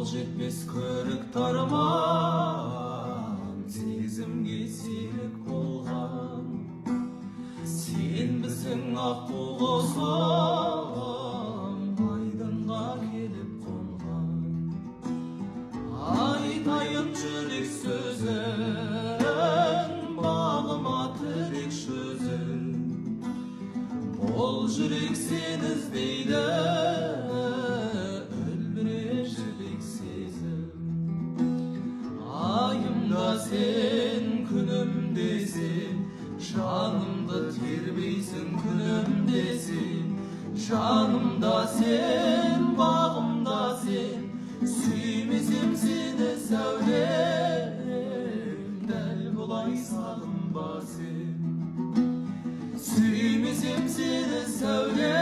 Жетпес көрікті арман, сезімге серік болған. Сенбісің, аққу құсым, айдынға келіп қонған? Айтайын жүрек сөзін, бағыма тілек жүзін. Бұл жүрек сені іздейді, үлбіреп жібек сезім. Айым да сен, күнім де сен, жанымды тербейсің, күнім де сен. Жаным да сен, бағым да сен, сүймесем сені, сәулем, дәл бұлай сағынба сен. Сүймесем сені, сәулем.